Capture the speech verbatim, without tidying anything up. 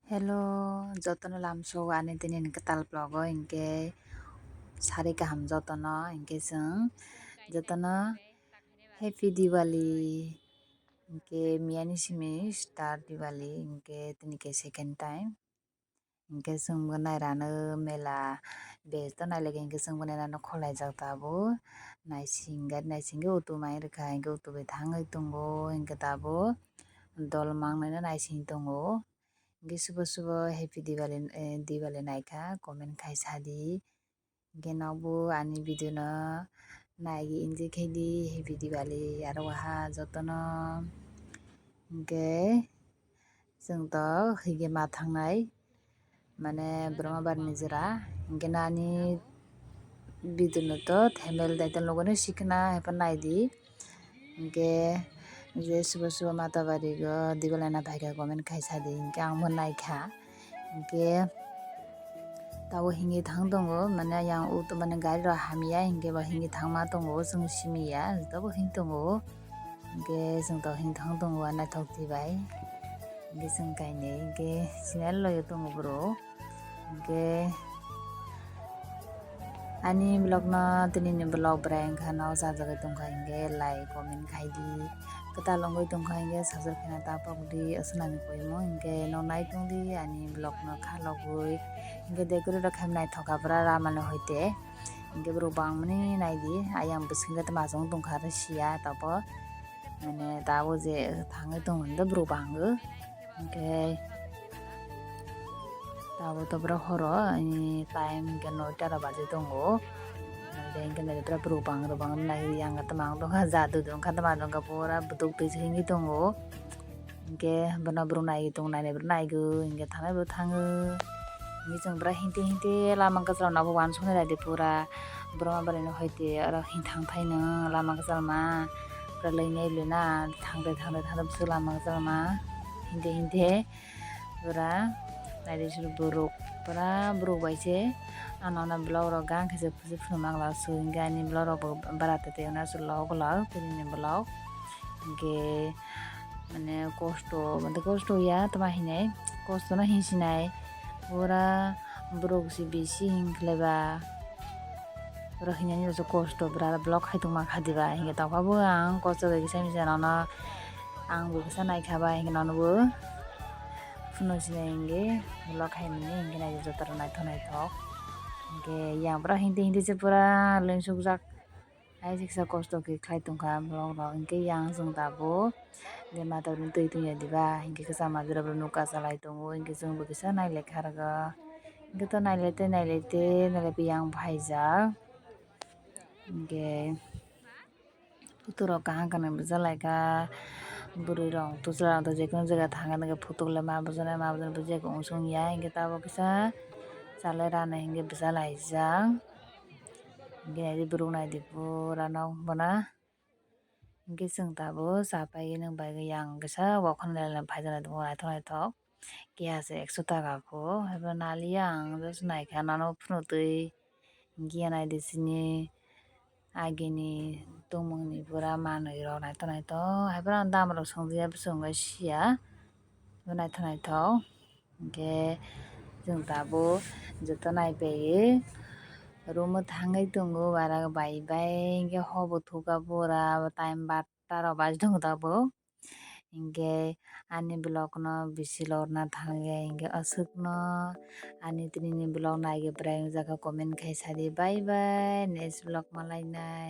Hello, jotono lamsok ani tini ni kwtal vlog o, hinkhe sari kaham jotono, hinkhe chwng jotono Happy Diwali, hinkhe miyani simi start Diwali, hinkhe tini khe second time, hinkhe chwngbo nairano mela base to nailaiga, hinkhe chwngbo nairano kholaijak tabuk, naising gari naising khe auto mai rwkha, hinkhe auto bai thangwi tongo, hinkhe tabuk dol mangnaino naising tongo. Hinkhe subo subo Happy Diwali, eh, Diwali naikha, comment khai sadi. Hinkhe nokbo ani video no naigwi enjoy khaidi, Happy Diwali aro waha jotono. Hinkhe chwng to hwnkhe ma thangnai, mane Brahma barni jora, hinkhe nani video no to thumbnail title logo no sikna haiphano naidi. Hinkhe je subo subo Matabari go Diwali na phaikha comment khai sadi, hinkhe ang bo naikha. Hinkhe tabuk hingwi thang tongo, mane yang auto mane gari rok hamya, hinkhe bo hingwi thangma tongo, chwng simi ya, tabuk hing tongo. Hinkhe chwng tabuk hing thang tongo, naithok twi bai. Hinkhe chwng kainwi hinkhe sinal loio tongo bro. Hinkhe ani vlog no tini ni vlog bwrwi wngkha no sajagwi tongkha hinkhe like comment khaidi, kwtal wngwi tongkha hinkhe subscribe khaina ta pokdi aswk nani poimo hinkhe no nai tongdi ani vlog no khalogwi hinkhe decorate rok khe naithok kha bwra ramani hoite hinkhe borok bangmani naidi ayang bwskango tei machang tongkha aro siya tabuk. Mane tabuk je thangwi tongo hwnkhe borok bangwi. Hinkhe tabuk to borok horo, ani time hinkhe noita rok baji tongo. Hinkhe naidi pura borok bang rok bang nai yang tongma tongkha, jadu tongkha, tongma tongkha, pura buduk twi se himwi tongo. Hinkhe bono borok naiwi tongo, nainai borok naigwi, hinkhe thangnai borok thango. Hinkhe chwng pura hinte hinte lama kwchwlano bo uansuknai laidi pura. Borok ma barino hoite oro hinthang thaino lama kwchwlma pura lwinai lwina thangde thangde thangde bwswk lama kwchwlma hinte hinte pura naidi suru borok pura borok bai se ano ano vlog rok gang khe se phunukna glak so hinkhe ani vlog rok bo bara tete wngna se log log tini ni vlog hinkhe mane kosto mane kosto ya tama hinai kosto no hinsinai pura borok se bisi hinkhleba. Oro hinani rok kosto bwra vlog khai tongma kha diba hinkhe tongkha bo ang kosto bai kisa misa nono ang bo kisa naikha ba hinkhe nono bo phunuk sinai hinkhe vlog khai mani hinkhe naidi joto rok naithok naithok hinkhe yang borok hinte hinte se pura lensukjak. Hai kisa kosto khe khlai tongkha borok rok hinkhe yang chwng tabuk je mata rok twi tongya diba hinkhe kwchama jora borok nokha chalai tongo hinkhe chwngbo kisa nailai kha rwgo hinkhe to nailai tei nailai tei nailai yang phaijak hinkhe photo rok kaham kaham bwchalaikha bwrwi rok tuchwla rok jekono jaga thangkhe photo le ma bwchanai ma bwchanai bwchai uansukya hinkhe tabuk kisa chalai rani hinkhe bwchalaijak. Hinkhe naidi borok naidi pura nok bono. Hinkhe chwng tabuk cha paigwi nwng bai yang kisa uakhukni line line phaijaknai tongo naithok naithok. Keha se ekso taka kho. Haibo naliya ang just naikha nono phunuk twi. Hinkhe naidi chini agini tongmungni pura manwi rok naithok naithok. Haibo dam rok songjakya bwswk wngkha siya. Naithok naithok. Hinkhe chwng tabuk joto naipaiwi room o thangwi tongo bara bai bai hinkhe hor bo thukha pura time barta rok baji tongo tabuk hinkhe ani vlog no bisi lorna thangya hinkhe aswkno ani tini ni vlog naigwi bwrwi wngjakha comment khai sadi bye bye next vlog malainai.